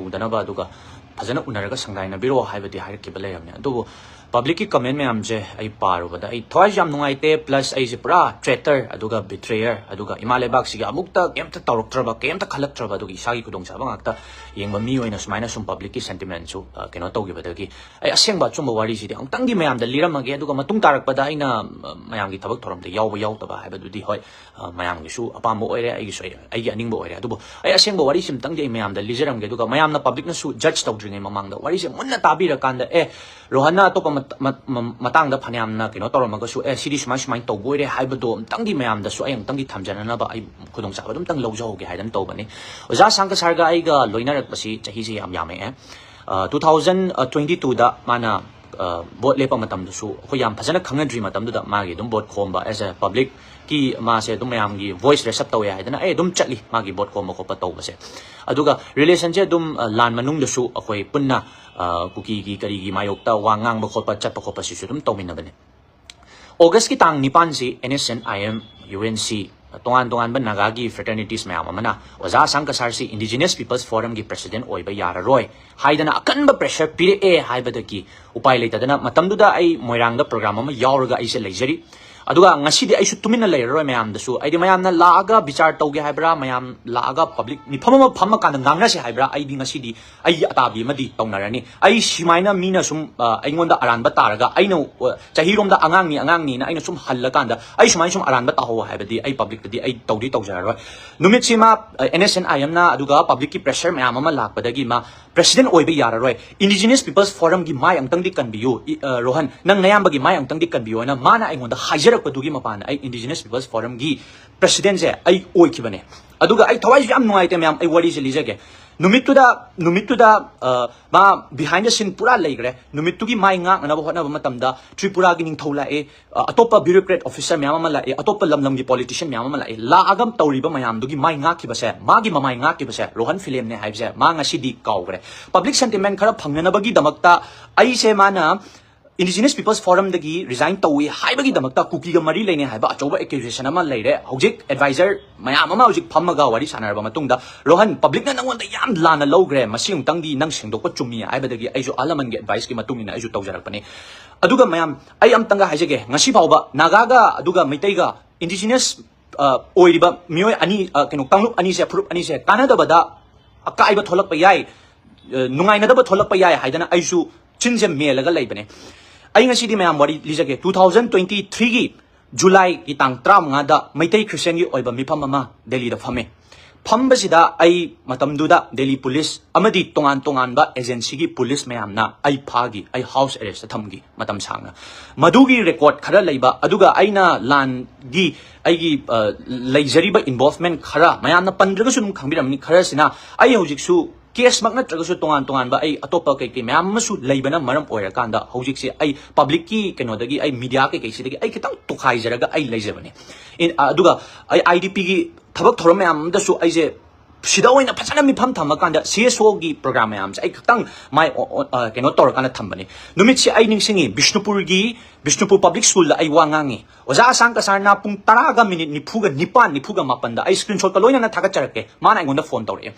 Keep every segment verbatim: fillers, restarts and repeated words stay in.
ꯎꯗꯅꯕ ꯑꯗꯨꯒ ꯐꯖꯅ ꯎꯅꯔꯒ ꯁꯪꯗꯥꯏꯅꯕꯤꯔꯣ ꯍꯥꯏꯕꯗꯤ ꯍꯥꯏꯔꯛꯈꯤꯕ ꯂꯩꯔꯝꯃꯦ꯫ ꯑꯗꯨꯕꯨ ꯄꯕ꯭ꯂꯤꯛꯀꯤ ꯀꯃꯦꯟ ꯃꯌꯥꯝꯁꯦ ꯑꯩ ꯄꯥꯔꯨꯕꯗ ꯑꯩ ꯊꯋꯥꯏꯁꯨ ꯌꯥꯝ ꯅꯨꯡꯉꯥꯏꯇꯦ, ꯄ꯭ꯂꯁ ꯑꯩꯁꯦ ꯄꯨꯔꯥ ꯇ꯭ꯔꯦꯇꯔ ꯑꯗꯨꯒ ꯕꯤꯇ꯭ꯔꯦꯌꯔ ꯑꯗꯨꯒ ꯏꯃꯥ ꯂꯩꯕꯥꯛꯁꯤꯒꯤ ꯑꯃꯨꯛꯇ ꯀꯩꯝꯇ ꯇꯧꯔꯛꯇ꯭ꯔꯕ, ꯀꯩꯝꯇ ꯈꯜꯂꯛꯇ꯭ꯔꯕ, ꯑꯗꯨꯒ ꯏꯁꯥꯒꯤ ꯈꯨꯗꯣꯡꯆꯥꯕ ꯉꯥꯛꯇ ꯌꯦꯡꯕ ꯃꯤ ꯑꯣꯏꯅ ꯁꯨꯃꯥꯏꯅ ꯁꯨꯝ ꯄꯕ꯭ꯂꯤꯛꯀꯤ ꯁꯦꯟꯇꯤꯃꯦꯟꯁꯨ ꯀꯩꯅꯣ ꯇꯧꯈꯤꯕꯗꯒꯤ ꯑꯩ ꯑꯁꯦꯡꯕ ꯑꯆꯨꯝꯕ ꯋꯥꯔꯤꯁꯤꯗꯤ ꯑꯃꯨꯛꯇꯪꯗꯤ ꯃꯌꯥꯝꯗ ꯂꯤꯔꯝꯃꯒꯦ꯫ ꯑꯗꯨꯒ ꯃꯇꯨꯡ ꯇꯥꯔꯛꯄꯗ ꯑꯩꯅ ꯃꯌꯥꯝꯒꯤ ꯊꯕꯛ ꯊꯧꯔꯝꯗ ꯌꯥꯎꯕ ꯌꯥꯎꯗꯕ ꯍꯥꯏꯕꯗꯨꯗꯤ ꯍꯣꯏ, ꯃꯌꯥꯝꯒꯤꯁꯨ ꯑꯄꯥꯝꯕ ꯑꯣꯏꯔꯦ, ꯑꯩꯒꯤꯁꯨ ꯑꯩꯒꯤ ꯑꯅꯤꯡꯕ ꯑꯣꯏꯔꯦ꯫ ꯑꯗꯨꯕꯨ ꯑꯩ ꯑꯁꯦꯡꯕ ꯋꯥꯔꯤꯁꯤꯝꯇꯪꯗꯤ ꯑꯩ ꯃꯌꯥꯝꯗ ꯂꯤꯖꯔꯝꯒꯦ, ꯑꯗꯨꯒ ꯃꯌꯥꯝꯅ ꯄꯕ꯭ꯂꯤꯛꯅꯁꯨ ꯖꯖ ꯇꯧꯗ꯭ꯔꯤꯉꯩ ꯃꯃꯥꯡꯗ ꯋꯥꯔꯤꯁꯦ ꯃꯨꯟꯅ ꯇꯥꯕꯤꯔꯀꯥꯟꯗ, ꯑꯦ, ꯔꯣꯍꯟꯅ ꯑꯇꯣꯞꯄ ꯃꯇꯥꯡꯗ ꯐꯅꯌꯥꯝꯅ ꯀꯩꯅꯣ ꯇꯧꯔꯝꯃꯒꯁꯨ, ꯑꯦ, ꯁꯤꯗꯤ ꯁꯨꯃꯥꯏ ꯁꯨꯃꯥꯏꯅ ꯇꯧꯕ ꯑꯣꯏꯔꯦ ꯍꯥꯏꯕꯗꯣ ꯑꯃꯨꯛꯇꯪꯗꯤ ꯃꯌꯥꯝꯗꯁꯨ ꯑꯩ ꯑꯃꯨꯛꯇꯪꯗꯤ ꯊꯝꯖꯅꯅꯕ ꯑꯩ ꯈꯨꯗꯣꯡꯆꯥꯕꯗꯣ ꯑꯃꯨꯛꯇꯪ ꯂꯧꯖꯍꯧꯒꯦ ꯍꯥꯏꯗꯅ ꯇꯧꯕꯅꯤ꯫ ꯑꯣꯖꯥ ꯁꯥꯡꯀ ꯁꯥꯔꯒ ꯑꯩꯒ ꯂꯣꯏꯅꯔꯛꯄꯁꯤ ꯆꯍꯤꯁꯦ ꯌꯥꯝ ꯌꯥꯝꯃꯛꯑꯦ꯫ ꯇꯨ ꯊꯥꯎꯖꯟ ꯇ꯭ꯋꯦꯟꯇꯤ ꯇꯨꯗ ꯃꯥꯅ ꯚꯣꯠ ꯂꯦꯞꯄ ꯃꯇꯝꯗꯁꯨ ꯑꯩꯈꯣꯏ ꯌꯥꯝ ꯐꯖꯅ ꯈꯪꯅꯗ꯭ꯔꯤ ꯃꯇꯝꯗꯨꯗ ꯃꯥꯒꯤ ꯑꯗꯨꯝ ꯚꯣꯠ ꯈꯣꯝꯕ, ꯑꯦꯁ ꯑꯦ ꯄꯕ꯭ꯂꯤꯛꯀꯤ ꯃꯥꯁꯦ ꯑꯗꯨꯝ ꯃꯌꯥꯝꯒꯤ ꯚꯣꯏꯁ ꯔꯦꯁ ꯑꯞ ꯇꯧꯋꯦ ꯍꯥꯏꯗꯅ ꯑꯩ ꯑꯗꯨꯝ ꯆꯠꯂꯤ ꯃꯥꯒꯤ ꯚꯣꯠ ꯈꯣꯝꯕ ꯈꯣꯠꯄ ꯇꯧꯕꯁꯦ꯫ ꯑꯗꯨꯒ ꯔꯤꯂꯦꯁꯟꯁꯦ ꯑꯗꯨꯝ ꯂꯥꯟ ꯃꯅꯨꯡꯗꯁꯨ ꯑꯩꯈꯣꯏ ꯄꯨꯟꯅ ꯀꯨꯀꯤꯒꯤ ꯀꯔꯤꯒꯤ ꯃꯥꯌꯣꯛꯇ ꯋꯥ ꯉꯥꯡꯕ ꯈꯣꯠꯄ ꯆꯠꯄ ꯈꯣꯠꯄꯁꯤꯁꯨ ꯑꯗꯨꯝ ꯇꯧꯃꯤꯟꯅꯕꯅꯦ꯫ ꯑꯣꯒꯁꯀꯤ ꯇꯥꯡ ꯅꯤꯄꯥꯟꯁꯤ N S N I M, U N C, ꯇꯣꯉꯥꯟ ꯇꯣꯉꯥꯟꯕ ꯅꯥꯒꯥꯒꯤ ꯐ꯭ꯔꯦꯇꯔꯅꯤꯇꯤꯁ ꯃꯌꯥꯝ ꯑꯃꯅ ꯑꯣꯖꯥ ꯁꯥꯡꯀ ꯁꯥꯔꯁꯤ ꯏꯟꯗꯤꯖꯤꯅꯁ ꯄꯤꯄꯜꯁ ꯐꯣꯔꯝꯒꯤ ꯄ꯭ꯔꯦꯁꯤꯗꯦꯟ ꯑꯣꯏꯕ ꯌꯥꯔꯔꯣꯏ ꯍꯥꯏꯗꯅ ꯑꯀꯟꯕ ꯄ꯭ꯔꯦꯁꯔ ꯄꯤꯔꯛꯑꯦ ꯍꯥꯏꯕꯗꯒꯤ ꯎꯄꯥꯏ ꯂꯩꯇꯗꯅ ꯃꯇꯝꯗꯨꯗ ꯑꯩ ꯃꯣꯏꯔꯥꯡꯗ ꯄ꯭ꯔꯣꯒ꯭ꯔꯥꯝ ꯑꯃ ꯌꯥꯎꯔꯒ ꯑꯩꯁꯦ ꯂꯩꯖꯔꯤ꯫ ꯑꯗꯨꯒ ꯉꯁꯤꯗꯤ ꯑꯩꯁꯨ ꯇꯨꯃꯤꯟꯅ ꯂꯩꯔꯔꯣꯏ꯫ ꯃꯌꯥꯝꯗꯁꯨ ꯍꯥꯏꯗꯤ ꯃꯌꯥꯝꯅ ꯂꯥꯛꯑꯒ ꯕꯤꯆꯥꯔ ꯇꯧꯒꯦ ꯍꯥꯏꯕ꯭ꯔꯥ, ꯃꯌꯥꯝ ꯂꯥꯛꯑꯒ ꯄꯕ꯭ꯂꯤꯛ ꯃꯤꯐꯝ ꯑꯃ ꯐꯝꯃꯀꯥꯟꯗ ꯉꯥꯡꯅꯁꯦ ꯍꯥꯏꯕ꯭ꯔꯥ, ꯑꯩꯗꯤ ꯉꯁꯤꯗꯤ ꯑꯩꯒꯤ ꯑꯇꯥꯕꯤ ꯑꯃꯗꯤ ꯇꯧꯅꯔꯅꯤ꯫ ꯑꯩ ꯁꯨꯃꯥꯏꯅ ꯃꯤꯅ ꯁꯨꯝ ꯑꯩꯉꯣꯟꯗ ꯑꯔꯥꯟꯕ ꯇꯥꯔꯒ ꯑꯩꯅ ꯆꯍꯤꯔꯣꯝꯗ ꯑꯉꯥꯡꯅꯤ ꯑꯉꯥꯡꯅꯤꯅ ꯑꯩꯅ ꯁꯨꯝ ꯍꯜꯂꯀꯥꯟꯗ ꯑꯩ ꯁꯨꯃꯥꯏꯅ ꯁꯨꯝ ꯑꯔꯥꯟꯕ ꯇꯥꯍꯧ ꯍꯥꯏꯕꯗꯤ ꯑꯩ ꯄꯕ꯭ꯂꯤꯛꯇꯗꯤ ꯑꯩ ꯇꯧꯗꯤ ꯇꯧꯖꯔꯔꯣꯏ꯫ ꯅꯨꯃꯤꯠꯁꯤꯃ ꯑꯦꯟ ꯑꯦꯁ ꯑꯦꯟ ꯑꯥꯏ ꯑꯦꯝꯅ ꯑꯗꯨꯒ ꯄꯕ꯭ꯂꯤꯛꯀꯤ ꯄ꯭ꯔꯦꯁꯔ ꯃꯌꯥꯝ ꯑꯃ ꯂꯥꯛꯄꯗꯒꯤ ꯃꯥ ꯄ꯭ꯔꯦꯁꯤꯗꯦꯟ ꯑꯣꯏꯕ ꯌꯥꯔꯔꯣꯏ꯫ ꯏꯟꯗꯤꯖꯤꯅꯁ ꯄꯤꯄꯜꯁ ꯐꯣꯔꯝꯒꯤ ꯃꯥꯏ ꯑꯃꯨꯛꯇꯪꯗꯤ ꯀꯟꯕꯤꯌꯨ꯫ ꯔꯣꯍꯟ, ꯅꯪ ꯅꯌꯥꯝꯕꯒꯤ ꯃꯥꯏ ꯑꯃꯨꯛꯇꯪꯗꯤ ꯀꯟꯕꯤꯌꯨ ꯍꯥꯏꯅ ꯃꯥꯅ ꯑꯩꯉꯣꯟꯗ ꯍꯥꯏꯖꯔꯛꯄꯗꯨꯒꯤ ꯃꯄꯥꯟꯗ ꯑꯩ ꯏꯟꯗꯤꯖꯤꯅꯁ ꯄꯤꯄꯜꯁ ꯐꯣꯔꯝꯒꯤ ꯄ꯭ꯔꯦꯁꯤꯗꯦꯟꯁꯦ ꯑꯩ ꯑꯣꯏꯈꯤꯕꯅꯦ꯫ ꯑꯗꯨꯒ ꯑꯩ ꯊꯋꯥꯏꯁꯨ ꯌꯥꯝ ꯅꯨꯡꯉꯥꯏꯇꯦ ꯃꯌꯥꯝ, ꯑꯩ ꯋꯥꯔꯤꯁꯦ ꯂꯤꯖꯒꯦ꯫ ꯅꯨꯃꯤꯠꯇꯨꯗ ꯅꯨꯃꯤꯠꯇꯨꯗ ꯃꯥ ꯕꯤꯍꯥꯏꯟ ꯗ ꯁꯤꯟ ꯄꯨꯔꯥ ꯂꯩꯈ꯭ꯔꯦ꯫ ꯅꯨꯃꯤꯠꯇꯨꯒꯤ ꯃꯥꯏ ꯉꯥꯛꯅꯅꯕ ꯍꯣꯠꯅꯕ ꯃꯇꯝꯗ ꯇ꯭ꯔꯤꯄꯨꯔꯥꯒꯤ ꯅꯤꯡꯊꯧ ꯂꯥꯛꯑꯦ, ꯑꯇꯣꯞꯄ ꯕ꯭ꯌꯨꯔꯣꯀ꯭ꯔꯦꯠ ꯑꯣꯐꯤꯁꯔ ꯃꯌꯥꯝ ꯑꯃ ꯂꯥꯛꯑꯦ, ꯑꯇꯣꯞꯄ ꯂꯝ ꯂꯝꯒꯤ ꯄꯣꯂꯤꯇꯤꯁꯤꯌꯟ ꯃꯌꯥꯝ ꯑꯃ ꯂꯥꯛꯑꯦ꯫ ꯂꯥꯛꯑꯒ ꯇꯧꯔꯤꯕ ꯃꯌꯥꯝꯗꯨꯒꯤ ꯃꯥꯏ ꯉꯥꯛꯈꯤꯕꯁꯦ, ꯃꯥꯒꯤ ꯃꯃꯥꯏ ꯉꯥꯛꯈꯤꯕꯁꯦ ꯔꯣꯍꯟ ꯐꯤꯂꯦꯝꯅꯦ ꯍꯥꯏꯕꯁꯦ ꯃꯥ ꯉꯁꯤꯗꯤ ꯀꯥꯎꯈ꯭ꯔꯦ꯫ ꯄꯕ꯭ꯂꯤꯛ ꯁꯦꯟꯇꯤꯃꯦꯟ ꯈꯔ ꯐꯪꯅꯅꯕꯒꯤꯗꯃꯛꯇ ꯑꯩꯁꯦ ꯃꯥꯅ Indigenous People's Forumꯗꯒꯤ resign ꯇꯧꯏ ꯍꯥꯏꯕꯒꯤꯗꯃꯛꯇ ꯀꯨꯀꯤꯒ ꯃꯔꯤ ꯂꯩꯅꯩ ꯍꯥꯏꯕ ꯑꯆꯧꯕ accusation ꯑꯃ ꯂꯩꯔꯦ꯫ ꯍꯧꯖꯤꯛ advisor ꯃꯌꯥꯝ ꯑꯃ ꯍꯧꯖꯤꯛ ꯐꯝꯃꯒ ꯋꯥꯔꯤ ꯁꯥꯟꯅꯔꯕ ꯃꯇꯨꯡꯗ, "ꯔꯣꯍꯟ, publicꯅ ꯅꯪꯉꯣꯟꯗ ꯌꯥꯝ ꯂꯥꯟꯅ ꯂꯧꯈ꯭ꯔꯦ, ꯃꯁꯤ ꯑꯃꯨꯛꯇꯪꯗꯤ ꯅꯪ ꯁꯦꯡꯗꯣꯛꯄ ꯆꯨꯝꯃꯤ" ꯍꯥꯏꯕꯗꯒꯤ ꯑꯩꯁꯨ ꯑꯍꯜ ꯂꯃꯟꯒꯤ adviceꯀꯤ ꯃꯇꯨꯡ ꯏꯟꯅ ꯑꯩꯁꯨ ꯇꯧꯖꯔꯛꯄꯅꯤ꯫ ꯑꯗꯨꯒ ꯃꯌꯥꯝ, ꯑꯩ ꯑꯝꯇꯪꯒ ꯍꯥꯏꯖꯒꯦ, ꯉꯁꯤ ꯐꯥꯎꯕ ꯅꯥꯒꯥꯒ ꯑꯗꯨꯒ ꯃꯩꯇꯩꯒ indigenous, ꯑ, ꯑꯣꯏꯔꯤꯕ ꯃꯤꯑꯣꯏ ꯑꯅꯤ, ꯑ, ꯀꯩꯅꯣ, ꯀꯥꯡꯂꯨꯞ ꯑꯅꯤꯁꯦ, ꯐꯨꯔꯨꯞ ꯑꯅꯤꯁꯦ ꯀꯥꯟꯅꯗꯕꯗ ꯑꯀꯥꯏꯕ ꯊꯣꯛꯂꯛꯄ ꯌꯥꯏ, ꯑ, ꯅꯨꯡꯉꯥꯏꯅꯗꯕ ꯊꯣꯛꯂꯛꯄ ꯌꯥꯏ ꯍꯥꯏꯗꯅ ꯑꯩꯁꯨ ꯆꯤꯟꯁꯦ ꯃꯦꯜꯂꯒ ꯂꯩꯕꯅꯦ꯫ ꯑꯩ ꯉꯁꯤꯗꯤ ꯃꯌꯥꯝ ꯋꯥꯔꯤ ꯂꯤꯖꯒꯦ꯫ Two thousand twenty threeꯒꯤ Julyꯒꯤ ꯇꯥꯡ ꯇꯔꯥꯃꯉꯥꯗ ꯃꯩꯇꯩ Christianꯒꯤ ꯑꯣꯏꯕ ꯃꯤꯐꯝ ꯑꯃ ꯗꯦꯜꯂꯤꯗ ꯐꯝꯃꯦ꯫ ꯐꯝꯕꯁꯤꯗ ꯑꯩ ꯃꯇꯝꯗꯨꯗ ꯗꯦꯜꯂꯤ ꯄꯨꯂꯤꯁ ꯑꯃꯗꯤ ꯇꯣꯉꯥꯟ ꯇꯣꯉꯥꯟꯕ agencyꯒꯤ ꯄꯨꯂꯤꯁ ꯃꯌꯥꯝꯅ ꯑꯩ ꯐꯥꯈꯤ, ꯑꯩ house arrestꯇ ꯊꯝꯈꯤ ꯃꯇꯝ ꯁꯥꯡꯅ꯫ ꯃꯗꯨꯒꯤ record ꯈꯔ ꯂꯩꯕ, ꯑꯗꯨꯒ ꯑꯩꯅ ꯂꯥꯟꯒꯤ ꯑꯩꯒꯤ, ꯑ, ꯂꯩꯖꯔꯤꯕ involvement ꯈꯔ ꯃꯌꯥꯝꯅ ꯄꯟꯗ꯭ꯔꯒꯁꯨ ꯑꯗꯨꯝ ꯈꯪꯕꯤꯔꯝꯃꯅꯤ, ꯈꯔꯁꯤꯅ ꯑꯩ ꯍꯧꯖꯤꯛꯁꯨ caseꯃꯛ ꯅꯠꯇ꯭ꯔꯒꯁꯨ ꯇꯣꯉꯥꯟ ꯇꯣꯉꯥꯟꯕ ꯑꯩ ꯑꯇꯣꯞꯄ ꯀꯩ ꯀꯩ ꯃꯌꯥꯝ ꯑꯃꯁꯨ ꯂꯩꯕꯅ ꯃꯔꯝ ꯑꯣꯏꯔꯀꯥꯟꯗ ꯍꯧꯖꯤꯛꯁꯦ ꯑꯩ publicꯀꯤ ꯀꯩꯅꯣꯗꯒꯤ, ꯑꯩ media ꯀꯩꯀꯩꯁꯤꯗꯒꯤ ꯑꯩ ꯈꯤꯇꯪ ꯇꯣꯈꯥꯏꯖꯔꯒ ꯑꯩ ꯂꯩꯖꯕꯅꯦ꯫ ꯏꯟ-, ꯑ, ꯑꯗꯨꯒ ꯑꯩ IDPꯒꯤ ꯊꯕꯛ ꯊꯧꯔꯝ ꯃꯌꯥꯝ ꯑꯃꯗꯁꯨ ꯑꯩꯁꯦ ꯁꯤꯗ ꯑꯣꯏꯅ ꯐꯖꯅ ꯃꯤꯐꯝ ꯊꯝꯃꯀꯥꯟꯗ CSOꯒꯤ program ꯃꯌꯥꯝꯁꯦ ꯑꯩ ꯈꯤꯇꯪ ꯃꯥꯏ ꯑꯣ-, ꯑꯣ-, ꯑ, ꯀꯩꯅꯣ ꯇꯧꯔꯀꯥꯟꯗ ꯊꯝꯕꯅꯤ꯫ ꯅꯨꯃꯤꯠꯁꯦ ꯑꯩ ꯅꯤꯡꯁꯤꯡꯉꯤ, ꯕꯤꯁꯅꯨꯄꯨꯔꯒꯤ, ꯕꯤꯁꯅꯨꯄꯨꯔ Public Schoolꯗ ꯑꯩ ꯋꯥ ꯉꯥꯡꯉꯤ꯫ ꯑꯣꯖꯥ ꯑꯁꯥꯡ ꯀꯁꯥꯔꯅ ꯄꯨꯡ ꯇꯔꯥꯒ ꯃꯤꯅꯤꯠ ꯅꯤꯐꯨꯒ ꯅꯤꯄꯥꯟ, ꯅꯤꯐꯨꯒ ꯃꯥꯄꯟꯗ, ꯑꯩ screenshotꯀ ꯂꯣꯏꯅꯅ ꯊꯥꯒꯠꯆꯔꯛꯀꯦ꯫ ꯃꯥꯅ ꯑꯩꯉꯣꯟꯗ phone ꯇꯧꯔꯛꯑꯦ,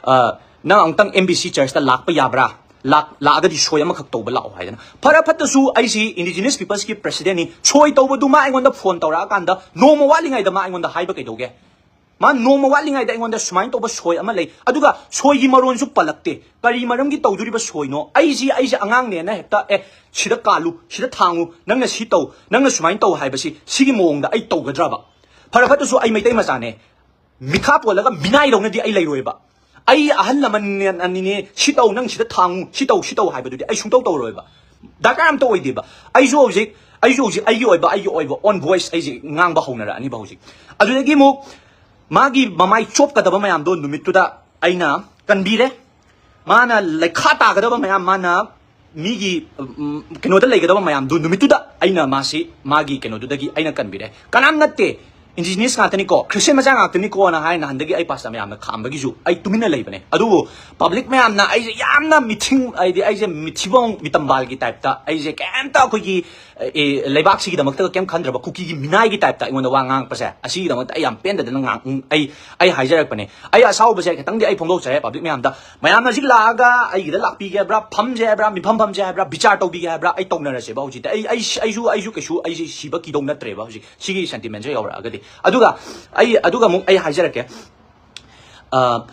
"ꯑ, ꯅꯪ ꯑꯃꯨꯛꯇꯪ MBC churchꯇ ꯂꯥꯛꯄ ꯌꯥꯕ꯭ꯔꯥ? ꯂꯥꯛ-, ꯂꯥꯛꯑꯒꯗꯤ ꯁꯣꯏ ꯑꯃꯈꯛ ꯇꯧꯕ ꯂꯥꯛꯑꯣ" ꯍꯥꯏꯗꯅ꯫ ꯐꯔ ꯐꯠꯇꯁꯨ ꯑꯩꯁꯤ Indigenous Peoplesꯀꯤ presidentꯅꯤ꯫ ꯁꯣꯏ ꯇꯧꯕꯗꯨ ꯃꯥ ꯑꯩꯉꯣꯟꯗ phone ꯇꯧꯔꯛꯑꯀꯥꯟꯗ ꯅꯣꯡꯃ ꯋꯥꯠꯂꯤꯉꯩꯗ ꯃꯥ ꯑꯩꯉꯣꯟꯗ ꯍꯥꯏꯕ ꯀꯩꯗꯧꯒꯦ? ꯃꯥ ꯅꯣꯡꯃ ꯋꯥꯠꯂꯤꯉꯩꯗ ꯑꯩꯉꯣꯟꯗ ꯁꯨꯃꯥꯏꯅ ꯇꯧꯕ ꯁꯣꯏ ꯑꯃ ꯂꯩ, ꯑꯗꯨꯒ ꯁꯣꯏꯒꯤ ꯃꯔꯣꯟꯁꯨ ꯄꯜꯂꯛꯇꯦ꯫ ꯀꯔꯤ ꯃꯔꯝꯒꯤ ꯇꯧꯗꯣꯔꯤꯕ ꯁꯣꯏꯅꯣ? ꯑꯩꯁꯤ, ꯑꯩꯁꯦ ꯑꯉꯥꯡꯅꯦꯅ ꯍꯦꯛꯇ, "ꯑꯦ, ꯁꯤꯗ ꯀꯥꯜꯂꯨ, ꯁꯤꯗ ꯊꯥꯡꯉꯨ, ꯅꯪꯅ ꯁꯤ ꯇꯧ, ꯅꯪꯅ ꯁꯨꯃꯥꯏꯅ ꯇꯧ" ꯍꯥꯏꯕꯁꯤ, ꯁꯤꯒꯤ ꯃꯑꯣꯡꯗ ꯑꯩ ꯇꯧꯒꯗ꯭ꯔꯕ? ꯐꯔ ꯐꯠꯇꯁꯨ ꯑꯩ ꯃꯩꯇꯩ ꯃꯆꯥꯅꯦ, ꯃꯤꯈꯥ ꯄꯣꯜꯂꯒ ꯃꯤꯅꯥꯏꯗꯧꯅꯗꯤ ꯑꯩ ꯂꯩꯔꯣꯏꯕ꯫ ꯑꯩ ꯑꯍꯜ ꯂꯃꯟꯅꯤꯅꯦ, "ꯁꯤ ꯇꯧ, ꯅꯪ ꯁꯤꯗ ꯊꯥꯡꯉꯨ, ꯁꯤ ꯇꯧ, ꯁꯤ ꯇꯧ" ꯍꯥꯏꯕꯗꯨꯗꯤ ꯑꯩ ꯁꯨꯡꯇꯧ ꯇꯧꯔꯣꯏꯕ꯫ ꯗꯔꯀꯥꯔ ꯑꯝꯇ ꯑꯣꯏꯗꯦꯕ꯫ ꯑꯩꯁꯨ ꯍꯧꯖꯤꯛ, ꯑꯩꯁꯨ ꯍꯧꯖꯤꯛ ꯑꯩꯒꯤ ꯑꯣꯏꯕ, ꯑꯩꯒꯤ ꯑꯣꯏꯕ own voice ꯑꯩꯁꯦ ꯉꯥꯡꯕ ꯍꯧꯅꯔꯛꯑꯅꯤꯕ ꯍꯧꯖꯤꯛ꯫ ꯑꯗꯨꯗꯒꯤ ꯑꯃꯨꯛ ꯃꯥꯒꯤ ꯃꯃꯥꯏ ꯆꯣꯞꯀꯗꯕ ꯃꯌꯥꯝꯗꯣ ꯅꯨꯃꯤꯠꯇꯨꯗ ꯑꯩꯅ ꯀꯟꯕꯤꯔꯦ꯫ ꯃꯥꯅ ꯂꯩꯈꯥ ꯇꯥꯒꯗꯕ ꯃꯌꯥꯝ, ꯃꯥꯅ ꯃꯤꯒꯤ, ꯎꯝ, ꯀꯩꯅꯣꯗ ꯂꯩꯒꯗꯕ ꯃꯌꯥꯝꯗꯨ ꯅꯨꯃꯤꯠꯇꯨꯗ ꯑꯩꯅ ꯃꯥꯁꯤ ꯃꯥꯒꯤ ꯀꯩꯅꯣꯗꯨꯗꯒꯤ ꯑꯩꯅ ꯀꯟꯕꯤꯔꯦ꯫ ꯀꯅꯥꯝ ꯅꯠꯇꯦ, indigenous ꯉꯥꯛꯇꯅꯤꯀꯣ, Christian ꯃꯆꯥ ꯉꯥꯛꯇꯅꯤꯀꯣꯅ ꯍꯥꯏꯅ ꯍꯟꯗꯛꯀꯤ ꯑꯩ pastor ꯃꯌꯥꯝꯅ ꯈꯥꯝꯕꯒꯤꯁꯨ ꯑꯩ ꯇꯨꯃꯤꯟꯅ ꯂꯩꯕꯅꯦ꯫ ꯑꯗꯨꯕꯨ public ꯃꯌꯥꯝꯅ ꯑꯩꯁꯦ ꯌꯥꯝꯅ ꯃꯤꯊꯤꯡ, ꯍꯥꯏꯗꯤ ꯑꯩꯁꯦ ꯃꯤꯊꯤꯕꯣꯡ ꯃꯤꯇꯝꯕꯥꯜꯒꯤ typeꯇ ꯑꯩꯁꯦ ꯀꯩꯝꯇ ꯑꯩꯈꯣꯏꯒꯤ, ꯑꯦ, ꯂꯩꯕꯥꯛꯁꯤꯒꯤꯗꯃꯛꯇꯒ ꯀꯩꯝ ꯈꯟꯗ꯭ꯔꯕ ꯀꯨꯀꯤꯒꯤ ꯃꯤꯅꯥꯏꯒꯤ typeꯇ ꯑꯩꯉꯣꯟꯗ ꯋꯥ ꯉꯥꯡꯉꯛꯄꯁꯦ, ꯑꯁꯤꯒꯤꯗꯃꯛꯇ ꯑꯩ ꯌꯥꯝ ꯄꯦꯟꯗꯗꯅ ꯉꯥꯡ-, ꯑꯩ, ꯑꯩ ꯍꯥꯏꯖꯔꯛꯄꯅꯦ꯫ ꯑꯩ ꯑꯁꯥꯎꯕꯁꯦ ꯈꯤꯇꯪꯗꯤ ꯑꯩ ꯐꯣꯡꯗꯣꯛꯆꯔꯦ public ꯃꯌꯥꯝꯗ꯫ ꯃꯌꯥꯝꯅ ꯍꯧꯖꯤꯛ ꯂꯥꯛꯑꯒ ꯑꯩꯒꯤꯗ ꯂꯥꯛꯄꯤꯒꯦ ꯍꯥꯏꯕ꯭ꯔꯥ, ꯐꯝꯁꯦ ꯍꯥꯏꯕ꯭ꯔꯥ, ꯃꯤꯐꯝ ꯐꯝꯁꯦ ꯍꯥꯏꯕ꯭ꯔꯥ, ꯕꯤꯆꯥꯔ ꯇꯧꯕꯤꯒꯦ ꯍꯥꯏꯕ꯭ꯔꯥ, ꯑꯩ ꯇꯧꯅꯔꯁꯦꯕ ꯍꯧꯖꯤꯛꯇꯤ꯫ ꯑꯩ, ꯑꯩ, ꯑꯩꯁꯨ, ꯑꯩꯁꯨ ꯀꯩꯁꯨ ꯑꯩꯁꯦ ꯁꯤꯕ ꯀꯤꯗꯧ ꯅꯠꯇ꯭ꯔꯦꯕ ꯍꯧꯖꯤꯛ ꯁꯤꯒꯤ sentimentꯁꯦ ꯌꯧꯔꯛꯑꯒꯗꯤ꯫ ꯑꯗꯨꯒ ꯑꯩ, ꯑꯗꯨꯒ ꯑꯃꯨꯛ ꯑꯩ ꯍꯥꯏꯖꯔꯛꯀꯦ꯫ ꯑ,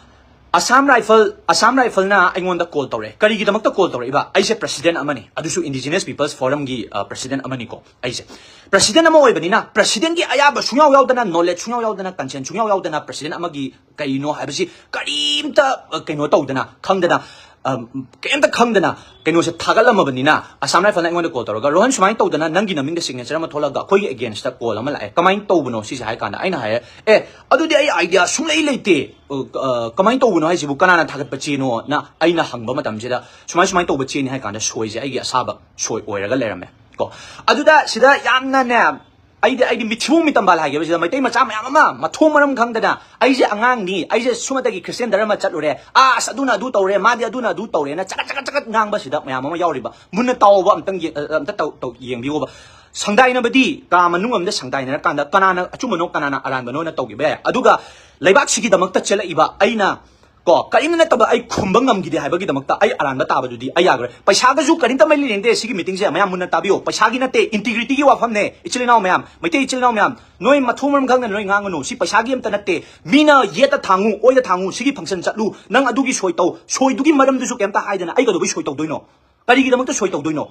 Assam Rifle, Assam Rifleꯅ ꯑꯩꯉꯣꯟꯗ call ꯇꯧꯔꯛꯑꯦ꯫ ꯀꯔꯤꯒꯤꯗꯃꯛꯇ call ꯇꯧꯔꯛꯏꯕ? ꯑꯩꯁꯦ president ꯑꯃꯅꯤ, ꯑꯗꯨꯁꯨ Indigenous People's Forumꯒꯤ, ꯑ, president ꯑꯃꯅꯤꯀꯣ꯫ ꯑꯩꯁꯦ president ꯑꯃ ꯑꯣꯏꯕꯅꯤꯅ, presidentꯀꯤ ꯑꯌꯥꯕ ꯁꯨꯡꯌꯥꯎ ꯌꯥꯎꯗꯅ, knowledge ꯁꯨꯡꯌꯥꯎ ꯌꯥꯎꯗꯅ, consent ꯁꯨꯡꯌꯥꯎ ꯌꯥꯎꯗꯅ president ꯑꯃꯒꯤ ꯀꯩꯅꯣ ꯍꯥꯏꯕꯁꯤ ꯀꯔꯤꯝꯇ, ꯑ, ꯀꯩꯅꯣ ꯇꯧꯗꯅ, ꯈꯪꯗꯅ, ꯑ, ꯀꯩꯝꯇ ꯈꯪꯗꯅ ꯀꯩꯅꯣꯁꯦ ꯊꯥꯒꯠꯂꯝꯃꯕꯅꯤꯅ, Assam Rifleꯅ ꯑꯩꯉꯣꯟꯗ call ꯇꯧꯔꯒ, "ꯔꯣꯍꯟ, ꯁꯨꯃꯥꯏꯅ ꯇꯧꯗꯅ ꯅꯪꯒꯤ ꯅꯃꯤꯡꯗ signature ꯑꯃ ꯊꯣꯛꯂꯒ ꯑꯩꯈꯣꯏꯒꯤ againstꯇ call ꯑꯃ ꯂꯥꯛꯑꯦ, ꯀꯃꯥꯏꯅ ꯇꯧꯕꯅꯣ ꯁꯤꯁꯦ?" ꯍꯥꯏ ꯀꯥꯟꯗ ꯑꯩꯅ ꯍꯥꯏꯌꯦ, "ꯑꯦ, ꯑꯗꯨꯗꯤ ꯑꯩ idea ꯁꯨꯡꯂꯩ ꯂꯩꯇꯦ, ꯑ, ꯑ, ꯀꯃꯥꯏꯅ ꯇꯧꯕꯅꯣ ꯍꯥꯏꯁꯤꯕꯨ, ꯀꯅꯥꯅ ꯊꯥꯒꯠꯄ ꯆꯦꯅꯣꯅ?" ꯑꯩꯅ ꯍꯪꯕ ꯃꯇꯝꯁꯤꯗ, "ꯁꯨꯃꯥꯏ ꯁꯨꯃꯥꯏꯅ ꯇꯧꯕ ꯆꯦꯅꯤ" ꯍꯥꯏ ꯀꯥꯟꯗ ꯁꯣꯏꯁꯦ ꯑꯩꯒꯤ ꯑꯁꯥꯕ ꯁꯣꯏ ꯑꯣꯏꯔꯒ ꯂꯩꯔꯝꯃꯦ ꯀꯣ꯫ ꯑꯗꯨꯗ ꯁꯤꯗ ꯌꯥꯝꯅꯅꯦ, ꯑꯩꯗꯤ, ꯑꯩꯗꯤ ꯃꯤꯊꯤꯕꯣꯡ ꯃꯤꯇꯝꯕꯥꯜ ꯍꯥꯏꯒꯦꯕ ꯁꯤꯗ, ꯃꯩꯇꯩ ꯃꯆꯥ ꯃꯌꯥꯝ ꯑꯃ ꯃꯊꯣꯡ ꯃꯔꯝ ꯈꯪꯗꯅ, "ꯑꯩꯁꯦ ꯑꯉꯥꯡꯅꯤ, ꯑꯩꯁꯦ ꯁꯨꯝꯃꯇꯒꯤ Christian ꯙꯔꯃ ꯆꯠꯂꯨꯔꯦ, ꯑꯁ, ꯑꯗꯨꯅ ꯑꯗꯨ ꯇꯧꯔꯦ, ꯃꯥꯗꯤ ꯑꯗꯨꯅ ꯑꯗꯨ ꯇꯧꯔꯦꯅ" ꯆꯒꯠ ꯆꯒꯠ ꯆꯒꯠ ꯉꯥꯡꯕꯁꯤꯗ ꯃꯌꯥꯝ ꯑꯃ ꯌꯥꯎꯔꯤꯕ꯫ ꯃꯨꯟꯅ ꯇꯥꯎꯑꯣꯕ, ꯑꯝꯇꯪ ꯌꯦ-, ꯑ, ꯑꯝꯇ ꯇꯧ-, ꯇꯧ-, ꯌꯦꯡꯕꯤꯌꯣꯕ꯫ ꯁꯪꯗꯥꯏꯅꯕꯗꯤ ꯀꯥ ꯃꯅꯨꯡ ꯑꯃꯗ ꯁꯪꯗꯥꯏꯅꯔꯀꯥꯟꯗ ꯀꯅꯥꯅ ꯑꯆꯨꯝꯕꯅꯣ, ꯀꯅꯥꯅ ꯑꯔꯥꯟꯕꯅꯣꯅ ꯇꯧꯈꯤꯕ ꯌꯥꯏ꯫ ꯑꯗꯨꯒ ꯂꯩꯕꯥꯛꯁꯤꯒꯤꯗꯃꯛꯇ ꯆꯦꯜꯂꯛꯏꯕ ꯑꯩꯅ ꯀꯣ, ꯀꯔꯤꯝ ꯅꯠꯇꯕ ꯑꯩ ꯈꯨꯝꯕ ꯉꯝꯈꯤꯗꯦ ꯍꯥꯏꯕꯒꯤꯗꯃꯛꯇ ꯑꯩ ꯑꯔꯥꯟꯕ ꯇꯥꯕꯗꯨꯗꯤ ꯑꯩ ꯌꯥꯈ꯭ꯔꯦ꯫ ꯄꯩꯁꯥꯒꯁꯨ ꯀꯔꯤꯝꯇ ꯃꯔꯤ ꯂꯩꯅꯗꯦ ꯁꯤꯒꯤ meetingꯁꯦ, ꯃꯌꯥꯝ ꯃꯨꯟꯅ ꯇꯥꯕꯤꯌꯣ꯫ ꯄꯩꯁꯥꯒꯤ ꯅꯠꯇꯦ, integrityꯒꯤ ꯋꯥꯐꯝꯅꯦ, ꯏꯆꯤꯜ ꯏꯅꯥꯎ ꯃꯌꯥꯝ, ꯃꯩꯇꯩ ꯏꯆꯤꯜ ꯏꯅꯥꯎ ꯃꯌꯥꯝ, ꯅꯣꯏ ꯃꯊꯣꯡ ꯃꯔꯝ ꯈꯪꯗꯅ ꯅꯣꯏ ꯉꯥꯡꯒꯅꯨ꯫ ꯁꯤ ꯄꯩꯁꯥꯒꯤ ꯑꯝꯇ ꯅꯠꯇꯦ꯫ ꯃꯤꯅ ꯌꯦꯠꯇ ꯊꯥꯡꯉꯨ, ꯑꯣꯏꯗ ꯊꯥꯡꯉꯨ, ꯁꯤꯒꯤ function ꯆꯠꯂꯨ, ꯅꯪ ꯑꯗꯨꯒꯤ ꯁꯣꯏ ꯇꯧ, ꯁꯣꯏꯗꯨꯒꯤ ꯃꯔꯝꯗꯨꯁꯨ ꯀꯩꯝꯇ ꯍꯥꯏꯗꯅ ꯑꯩ ꯀꯩꯗꯧꯕꯩ ꯁꯣꯏ ꯇꯧꯗꯣꯏꯅꯣ? ꯀꯔꯤꯒꯤꯗꯃꯛꯇ ꯁꯣꯏ ꯇꯧꯗꯣꯏꯅꯣ?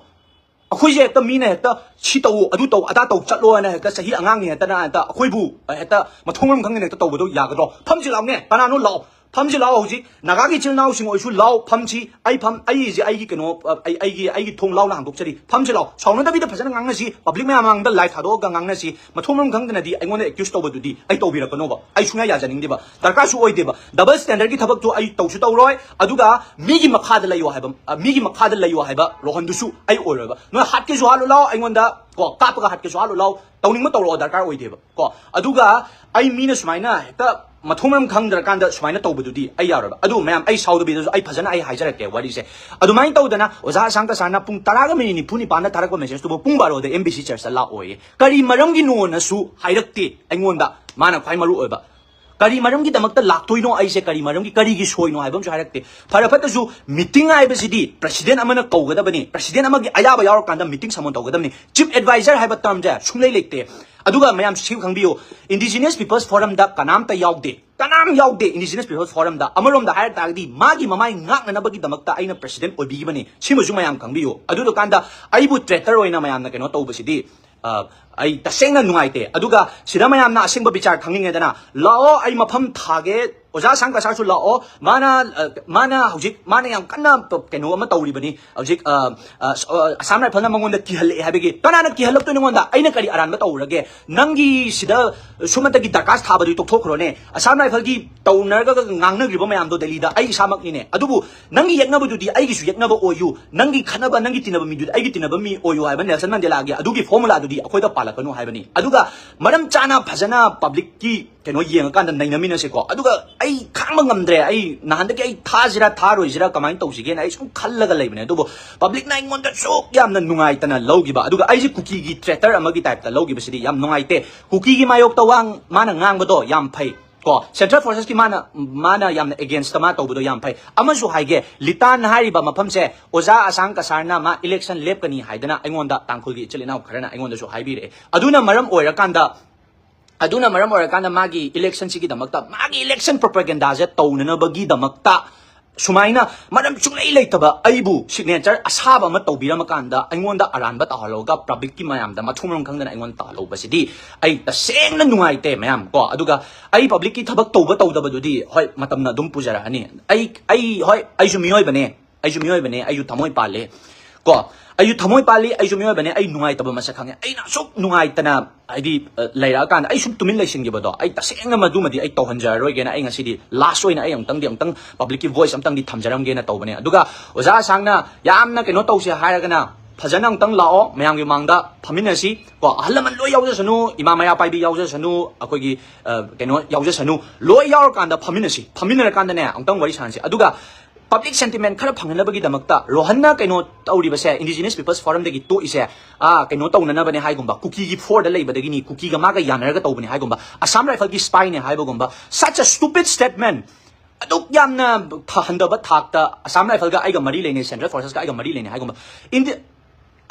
ꯑꯩꯈꯣꯏꯁꯦ ꯍꯦꯛꯇ ꯃꯤꯅ ꯍꯦꯛꯇ ꯁꯤ ꯇꯧ, ꯑꯗꯨ ꯇꯧ, ꯑꯗꯥ ꯇꯧ ꯆꯠꯂꯣ ꯍꯥꯏꯅ ꯍꯦꯛꯇ ꯆꯍꯤ ꯑꯉꯥꯡꯅꯤ ꯍꯦꯛꯇꯅ ꯍꯦꯛꯇ ꯑꯩꯈꯣꯏꯕꯨ ꯍꯦꯛꯇ ꯃꯊꯣꯡ ꯃꯔꯝ ꯈꯪꯗꯅ ꯍꯦꯛꯇ ꯇꯧꯕꯗꯣ ꯌꯥꯒꯗ꯭ꯔꯣ? ꯐꯝꯁꯤ ꯂꯥꯎꯅꯦ, ꯀꯅꯥꯅꯣ ꯂꯥꯛꯑꯣ꯫ ꯐꯝꯁꯤ ꯂꯥꯛꯑꯣ꯫ ꯍꯧꯖꯤꯛ ꯅꯥꯒꯥꯒꯤ ꯏꯆꯤꯜ ꯏꯅꯥꯎꯁꯤꯡ ꯑꯣꯏꯁꯨ ꯂꯥꯛꯑꯣ, ꯐꯝꯁꯤ꯫ ꯑꯩ ꯐꯝ ꯑꯩꯁꯦ ꯑꯩꯒꯤ ꯀꯩꯅꯣ ꯑꯩ ꯑꯩꯒꯤ ꯑꯩꯒꯤ ꯊꯣꯡ ꯂꯥꯎꯅ ꯍꯥꯡꯗꯣꯛꯆꯔꯤ꯫ ꯐꯝꯁꯤ ꯂꯥꯛꯑꯣ, ꯁꯥꯎꯅꯗꯕꯤꯗ ꯐꯖꯅ ꯉꯥꯡꯅꯁꯤ꯫ ꯄꯕ꯭ꯂꯤꯛ ꯃꯌꯥꯝ ꯃꯥꯡꯗ ꯂꯥꯏꯐ ꯊꯥꯗꯣꯛꯑꯒ ꯉꯥꯡꯅꯁꯤ꯫ ꯃꯊꯣꯡ ꯃꯔꯝ ꯈꯪꯗꯅꯗꯤ ꯑꯩꯉꯣꯟꯗ ꯑꯦꯀ꯭ꯌꯨꯁ ꯇꯧꯕꯗꯨꯗꯤ ꯑꯩ ꯇꯧꯕꯤꯔꯛꯀꯅꯣꯕ꯫ ꯑꯩ ꯁꯨꯡꯌꯥ ꯌꯥꯖꯅꯤꯡꯗꯦꯕ, ꯗꯔꯀꯥꯔꯁꯨ ꯑꯣꯏꯗꯦꯕ꯫ ꯗꯕꯜ ꯁ꯭ꯇꯦꯟꯗꯔꯗꯀꯤ ꯊꯕꯛꯇꯨ ꯑꯩ ꯇꯧꯁꯨ ꯇꯧꯔꯣꯏ꯫ ꯑꯗꯨꯒ ꯃꯤꯒꯤ ꯃꯈꯥꯗ ꯂꯩꯌꯣ ꯍꯥꯏꯕ, ꯃꯤꯒꯤ ꯃꯈꯥꯗ ꯂꯩꯌꯣ ꯍꯥꯏꯕ ꯔꯣꯍꯟꯗꯨꯁꯨ ꯑꯩ ꯑꯣꯏꯔꯣꯏꯕ꯫ ꯅꯣꯏ ꯍꯥꯠꯀꯦꯁꯨ ꯍꯥꯠꯂꯨ ꯂꯥꯛꯑꯣ, ꯑꯩꯉꯣꯟꯗ ꯀꯣ ꯀꯥꯞꯄꯒ ꯍꯥꯠꯀꯦꯁꯨ ꯍꯥꯠꯂꯨ ꯂꯥꯛꯑꯣ, ꯇꯧꯅꯤꯡꯕ ꯇꯧꯔꯛꯑꯣ, ꯗꯔꯀꯥꯔ ꯑꯣꯏꯗꯦꯕ꯫ ꯀꯣ ꯑꯗꯨꯒ ꯑꯩ ꯃꯤꯅ ꯁꯨꯃꯥꯏꯅ ꯍꯦꯛꯇ ꯃꯊꯣꯡ ꯃꯔꯝ ꯈꯪꯗ꯭ꯔꯀꯥꯟꯗ ꯁꯨꯃꯥꯏꯅ ꯇꯧꯕꯗꯨꯗꯤ ꯑꯩ ꯌꯥꯔꯣꯏꯕ꯫ ꯑꯗꯨ ꯃꯌꯥꯝ, ꯑꯩ ꯁꯥꯎꯗꯕꯤꯗꯁꯨ ꯑꯩ ꯐꯖꯅ ꯑꯩ ꯍꯥꯏꯖꯔꯛꯀꯦ ꯋꯥꯔꯤꯁꯦ꯫ ꯑꯗꯨꯃꯥꯏꯅ ꯇꯧꯗꯅ ꯑꯣꯖꯥ ꯑꯁꯥꯡ ꯀꯁꯥꯔꯅ ꯄꯨꯡ ꯇꯔꯥꯒ ꯃꯤꯅꯤꯠ ꯅꯤꯐꯨ ꯅꯤꯄꯥꯟꯗ ꯊꯥꯔꯛꯄ ꯃꯦꯁꯦꯖꯇꯨꯕꯨ ꯄꯨꯡ ꯕꯥꯔꯣꯗ ꯑꯦꯝ ꯕꯤ ꯁꯤ ꯆꯔꯆꯇ ꯂꯥꯛꯑꯣꯌꯦ꯫ ꯀꯔꯤ ꯃꯔꯝꯒꯤꯅꯣꯅꯁꯨ ꯍꯥꯏꯔꯛꯇꯦ ꯑꯩꯉꯣꯟꯗ꯫ ꯃꯥꯅ ꯈ꯭ꯋꯥꯏ ꯃꯔꯨ ꯑꯣꯏꯕ ꯀꯔꯤ ꯃꯔꯝꯒꯤꯗꯃꯛꯇ ꯂꯥꯛꯇꯣꯏꯅꯣ, ꯑꯩꯁꯦ ꯀꯔꯤ ꯃꯔꯝꯒꯤ, ꯀꯔꯤꯒꯤ ꯁꯣꯏꯅꯣ ꯍꯥꯏꯕ ꯑꯃꯁꯨ ꯍꯥꯏꯔꯛꯇꯦ꯫ ꯐꯔ ꯐꯠꯇꯁꯨ ꯃꯤꯇꯤꯡ ꯍꯥꯏꯕꯁꯤꯗꯤ ꯄ꯭ꯔꯁꯤꯗꯦꯟ ꯑꯃꯅ ꯀꯧꯒꯗꯕꯅꯤ꯫ ꯄ꯭ꯔꯁꯤꯗꯦꯟ ꯑꯃꯒꯤ ꯑꯌꯥꯕ ꯌꯥꯎꯔꯀꯥꯟꯗ ꯃꯤꯇꯤꯡ ꯁꯃꯟ ꯇꯧꯒꯗꯕꯅꯤ꯫ ꯆꯤꯐ ꯑꯦꯗꯚꯥꯏꯖꯔ ꯍꯥꯏꯕ ꯇꯔꯝꯁꯦ ꯁꯨꯡꯂꯩ ꯂꯩꯇꯦ꯫ ꯑꯗꯨꯒ ꯃꯌꯥꯝ ꯁꯤ ꯈꯪꯕꯤꯌꯨ, ꯏꯟꯗꯤꯖꯤꯅꯁ ꯄꯤꯄꯜꯁ ꯐꯣꯔꯝꯗ ꯀꯅꯥꯝꯇ ꯌꯥꯎꯗꯦ, ꯀꯅꯥꯝ ꯌꯥꯎꯗꯦ ꯏꯟꯗꯤꯖꯤꯅꯁ ꯄꯤꯄꯜꯁ ꯐꯣꯔꯝꯗ꯫ ꯑꯃꯔꯣꯝꯗ ꯍꯥꯏꯔ ꯇꯥꯔꯒꯗꯤ ꯃꯥꯒꯤ ꯃꯃꯥꯏ ꯉꯥꯛꯅꯅꯕꯒꯤꯗꯃꯛꯇ ꯑꯩꯅ ꯄ꯭ꯔꯁꯤꯗꯦꯟ ꯑꯣꯏꯕꯤꯈꯤꯕꯅꯤ꯫ ꯁꯤꯃꯁꯨ ꯃꯌꯥꯝ ꯈꯪꯕꯤꯌꯨ꯫ ꯑꯗꯨꯗꯨꯀꯥꯟꯗ ꯑꯩꯕꯨ ꯇ꯭ꯔꯦꯇꯔ ꯑꯣꯏꯅ ꯃꯌꯥꯝꯅ ꯀꯩꯅꯣ ꯇꯧꯕꯁꯤꯗꯤ ꯑ, ꯑꯩ ꯇꯁꯦꯡꯅ ꯅꯨꯡꯉꯥꯏꯇꯦ꯫ ꯑꯗꯨꯒ ꯁꯤꯗ ꯃꯌꯥꯝꯅ ꯑꯁꯦꯡꯕ ꯕꯤꯆꯥꯔ ꯈꯪꯅꯤꯡꯉꯦꯗꯅ, ꯂꯥꯛꯑꯣ, ꯑꯩ ꯃꯐꯝ ꯊꯥꯒꯦ, ꯑꯣꯖꯥ ꯁꯥꯡ ꯀꯁꯥꯔꯁꯨ ꯂꯥꯛꯑꯣ꯫ ꯃꯥꯅ, ꯑ, ꯃꯥꯅ ꯍꯧꯖꯤꯛ, ꯃꯥꯅ ꯌꯥꯝ ꯀꯟꯅ ꯄ-, ꯀꯩꯅꯣ ꯑꯃ ꯇꯧꯔꯤꯕꯅꯤ ꯍꯧꯖꯤꯛ, ꯑ, ꯑ, ꯑ, ꯑꯁꯥꯝ ꯔꯥꯏꯐꯜꯅ ꯃꯉꯣꯟꯗ ꯀꯤꯍꯜꯂꯛꯑꯦ ꯍꯥꯏꯕꯒꯤ꯫ ꯀꯅꯥꯅ ꯀꯤꯍꯜꯂꯛꯇꯣꯏꯅꯣ? ꯑꯩꯉꯣꯟꯗ, ꯑꯩꯅ ꯀꯔꯤ ꯑꯔꯥꯟꯕ ꯇꯧꯔꯒꯦ? ꯅꯪꯒꯤ ꯁꯤꯗ ꯁꯨꯝꯃꯇꯒꯤ ꯗꯔꯀꯥꯁ ꯊꯥꯕꯗꯨ ꯇꯣꯛꯊꯣꯛꯈ꯭ꯔꯣꯅꯦ꯫ ꯑꯁꯥꯝ ꯔꯥꯏꯐꯜꯒꯤ ꯇꯧꯅꯔꯒ ꯉꯥꯡꯅꯈ꯭ꯔꯤꯕ ꯃꯌꯥꯝꯗꯣ ꯗꯦꯜꯂꯤꯗ ꯑꯩ ꯏꯁꯥꯃꯛꯅꯤꯅꯦ꯫ ꯑꯗꯨꯕꯨ ꯅꯪꯒꯤ ꯌꯦꯛꯅꯕꯗꯨꯗꯤ ꯑꯩꯒꯤꯁꯨ ꯌꯦꯛꯅꯕ ꯑꯣꯏꯌꯨ, ꯅꯪꯒꯤ ꯈꯠꯅꯕ, ꯅꯪꯒꯤ ꯇꯤꯟꯅꯕ ꯃꯤꯗꯨꯗꯤ ꯑꯩꯒꯤ ꯇꯤꯟꯅꯕ ꯃꯤ ꯑꯣꯏꯌꯨ ꯍꯥꯏꯕ ꯅꯦꯜꯁꯟ ꯃꯟꯗꯦꯂꯥꯒꯤ ꯑꯗꯨꯒꯤ ꯐꯣꯔꯃꯨꯂꯥꯗꯨꯗꯤ ꯑꯩꯈꯣꯏꯗ ꯄꯥꯜꯂꯛꯀꯅꯨ ꯍꯥꯏꯕꯅꯤ꯫ ꯑꯗꯨꯒ ꯃꯔꯝ ꯆꯥꯅ ꯐꯖꯅ ꯄꯕ꯭ꯂꯤꯛꯀꯤ ꯀꯩꯅꯣ ꯌꯦꯡꯉꯀꯥꯟꯗ ꯅꯩꯅꯃꯤꯟꯅꯁꯦꯀꯣ꯫ ꯑꯗꯨꯒ ꯑꯩ ꯈꯥꯡꯕ ꯉꯝꯗ꯭ꯔꯦ, ꯑꯩ ꯅꯍꯥꯟꯗꯒꯤ ꯑꯩ ꯊꯥꯁꯤꯔꯥ ꯊꯥꯔꯣꯏꯁꯤꯔꯥ ꯀꯃꯥꯏꯅ ꯇꯧꯁꯤꯒꯦꯅ ꯑꯩ ꯁꯨꯝ ꯈꯜꯂꯒ ꯂꯩꯕꯅꯦ꯫ ꯑꯗꯨꯕꯨ ꯄꯕ꯭ꯂꯤꯛꯅ ꯑꯩꯉꯣꯟꯗ ꯁꯨꯛ ꯌꯥꯝꯅ ꯅꯨꯡꯉꯥꯏꯇꯅ ꯂꯧꯈꯤꯕ, ꯑꯗꯨꯒ ꯑꯩꯁꯦ ꯀꯨꯀꯤꯒꯤ ꯇ꯭ꯔꯦꯇꯔ ꯑꯃꯒꯤ ꯇꯥꯏꯞꯇ ꯂꯧꯈꯤꯕꯁꯤꯗꯤ ꯌꯥꯝ ꯅꯨꯡꯉꯥꯏꯇꯦ꯫ ꯀꯨꯀꯤꯒꯤ ꯃꯥꯌꯣꯛꯇ ꯋꯥ ꯃꯥꯅ ꯉꯥꯡꯕꯗꯣ ꯌꯥꯝ ꯐꯩ꯫ ꯀꯣ, ꯁꯦꯟꯇ꯭ꯔꯦꯜ ꯐꯣꯔꯁꯦꯁꯀꯤ ꯃꯥꯅ, ꯃꯥꯅ ꯌꯥꯝꯅ ꯑꯦꯒꯦꯟꯁꯇ ꯃꯥ ꯇꯧꯕꯗꯣ ꯌꯥꯝ ꯐꯩ꯫ ꯑꯃꯁꯨ ꯍꯥꯏꯒꯦ, ꯂꯤꯇꯥꯟ ꯍꯥꯏꯔꯤꯕ ꯃꯐꯝꯁꯦ ꯑꯣꯖꯥ ꯑꯁꯥꯡ ꯀꯁꯥꯔꯅ ꯃꯥ ꯏꯂꯦꯛꯁꯟ ꯂꯦꯞꯀꯅꯤ ꯍꯥꯏꯗꯅ ꯑꯩꯉꯣꯟꯗ ꯇꯥꯡꯈꯨꯜꯒꯤ ꯏꯆꯤꯜ ꯏꯅꯥꯎ ꯈꯔꯅ ꯑꯩꯉꯣꯟꯗꯁꯨ ꯍꯥꯏꯕꯤꯔꯛꯑꯦ꯫ ꯑꯗꯨꯅ ꯃꯔꯝ ꯑꯣꯏꯔꯀꯥꯟꯗ, ꯑꯗꯨꯅ ꯃꯔꯝ ꯑꯣꯏꯔꯀꯥꯟꯗ ꯃꯥꯒꯤ ꯏꯂꯦꯛꯁꯟꯁꯤꯒꯤꯗꯃꯛꯇ, ꯃꯥꯒꯤ ꯏꯂꯦꯛꯁꯟ ꯄ꯭ꯔꯣꯄꯥꯒꯦꯟꯗꯥꯁꯦ ꯇꯧꯅꯅꯕꯒꯤꯗꯃꯛꯇ ꯁꯨꯃꯥꯏꯅ ꯃꯔꯝ ꯁꯨꯡꯂꯩ ꯂꯩꯇꯕ ꯑꯩꯕꯨ signature ꯑꯁꯥꯕ ꯑꯃ ꯇꯧꯕꯤꯔꯝꯃꯀꯥꯟꯗ ꯑꯩꯉꯣꯟꯗ ꯑꯔꯥꯟꯕ ꯇꯥꯍꯜꯂꯒ publicꯀꯤ ꯃꯌꯥꯝꯗ ꯃꯊꯣꯡ ꯃꯔꯝ ꯈꯪꯗꯅ ꯑꯩꯉꯣꯟꯗ ꯇꯥꯍꯜꯍꯧꯕꯁꯤꯗꯤ ꯑꯩ ꯇꯁꯦꯡꯅ ꯅꯨꯡꯉꯥꯏꯇꯦ ꯃꯌꯥꯝ ꯀꯣ꯫ ꯑꯗꯨꯒ ꯑꯩ publicꯀꯤ ꯊꯕꯛ ꯇꯧꯕ ꯇꯧꯗꯕꯗꯨꯗꯤ ꯍꯣꯏ ꯃꯇꯝꯅ ꯑꯗꯨꯝ ꯄꯨꯖꯔꯛꯑꯅꯤ꯫ ꯑꯩ ꯑꯩ ꯍꯣꯏ ꯑꯩꯁꯨ ꯃꯤꯑꯣꯏꯕꯅꯦ, ꯑꯩꯁꯨ ꯃꯤꯑꯣꯏꯕꯅꯦ, ꯑꯩꯁꯨ ꯊꯃꯣꯏ ꯄꯥꯜꯂꯤ ꯀꯣ꯫ ꯑꯩꯁꯨ ꯊꯃꯣꯏ ꯄꯥꯜꯂꯤ, ꯑꯩꯁꯨ ꯃꯤꯑꯣꯏꯕꯅꯦ, ꯑꯩ ꯅꯨꯡꯉꯥꯏꯇꯕ ꯃꯁꯛ ꯈꯪꯉꯦ꯫ ꯑꯩꯅ ꯑꯁꯨꯛ ꯅꯨꯡꯉꯥꯏꯇꯅ ꯍꯥꯏꯗꯤ ꯑ, ꯂꯩꯔꯛꯑꯀꯥꯟꯗ ꯑꯩ ꯁꯨꯝ ꯇꯨꯃꯤꯟ ꯂꯩꯁꯤꯟꯈꯤꯕꯗꯣ ꯑꯩ ꯇꯁꯦꯡꯅ ꯃꯗꯨꯃꯗꯤ ꯑꯩ ꯇꯧꯍꯟꯖꯔꯔꯣꯏꯒꯦꯅ ꯑꯩ ꯉꯁꯤꯗꯤ last ꯑꯣꯏꯅ ꯑꯩ ꯑꯃꯨꯛꯇꯪꯗꯤ ꯑꯃꯨꯛꯇꯪ publicꯀꯤ voice ꯑꯃꯇꯪꯗꯤ ꯊꯝꯖꯔꯝꯒꯦꯅ ꯇꯧꯕꯅꯦ꯫ ꯑꯗꯨꯒ ꯑꯣꯖꯥ ꯑꯁꯥꯡꯅ ꯌꯥꯝꯅ ꯀꯩꯅꯣ ꯇꯧꯁꯦ ꯍꯥꯏꯔꯒꯅ ꯐꯖꯅ ꯑꯃꯨꯛꯇꯪ ꯂꯥꯛꯑꯣ, ꯃꯌꯥꯝꯒꯤ ꯃꯃꯥꯡꯗ ꯐꯝꯃꯤꯟꯅꯁꯤ ꯀꯣ꯫ ꯑꯍꯜ ꯂꯃꯟ ꯂꯣꯏ ꯌꯥꯎꯖꯁꯅꯨ, ꯏꯃꯥ ꯃꯩꯔꯥ ꯄꯥꯏꯕꯤ ꯌꯥꯎꯖꯁꯅꯨ, ꯑꯩꯈꯣꯏꯒꯤ ꯑ, ꯀꯩꯅꯣ ꯌꯥꯎꯖꯁꯅꯨ, ꯂꯣꯏ ꯌꯥꯎꯔꯀꯥꯟꯗ ꯐꯝꯃꯤꯟꯅꯁꯤ꯫ ꯐꯝꯃꯤꯟꯅꯔꯀꯥꯟꯗꯅꯦ ꯑꯃꯨꯛꯇꯪ ꯋꯥꯔꯤ ꯁꯥꯟꯅꯁꯤ꯫ ꯑꯗꯨꯒ public sentiment ꯈꯔ ꯐꯪꯅꯅꯕꯒꯤꯗꯃꯛꯇ ꯔꯣꯍꯟꯅ ꯀꯩꯅꯣ ꯇꯧꯔꯤꯕꯁꯦ, Indigenous People's Forumꯗꯒꯤ ꯇꯣꯛꯏꯁꯦ ꯑꯥ ꯀꯩꯅꯣ ꯇꯧꯅꯅꯕꯅꯦ ꯍꯥꯏꯒꯨꯝꯕ, ꯀꯨꯀꯤꯒꯤ fourꯗ ꯂꯩꯕꯗꯒꯤꯅꯤ, ꯀꯨꯀꯤꯒ ꯃꯥꯒ ꯌꯥꯅꯔꯒ ꯇꯧꯕꯅꯦ ꯍꯥꯏꯒꯨꯝꯕ, Assam Rifleꯒꯤ spyꯅꯦ ꯍꯥꯏꯕꯒꯨꯝꯕ, such a stupid statement꯫ ꯑꯗꯨꯛ ꯌꯥꯝꯅ ꯊ-, ꯍꯟꯊꯕ ꯊꯥꯛꯇ Assam Rifleꯒ ꯑꯩꯒ ꯃꯔꯤ ꯂꯩꯅꯩ, Central Forcesꯀ ꯑꯩꯒ ꯃꯔꯤ ꯂꯩꯅꯩ ꯍꯥꯏꯒꯨꯝꯕ꯫ ꯏꯟꯗꯤ-,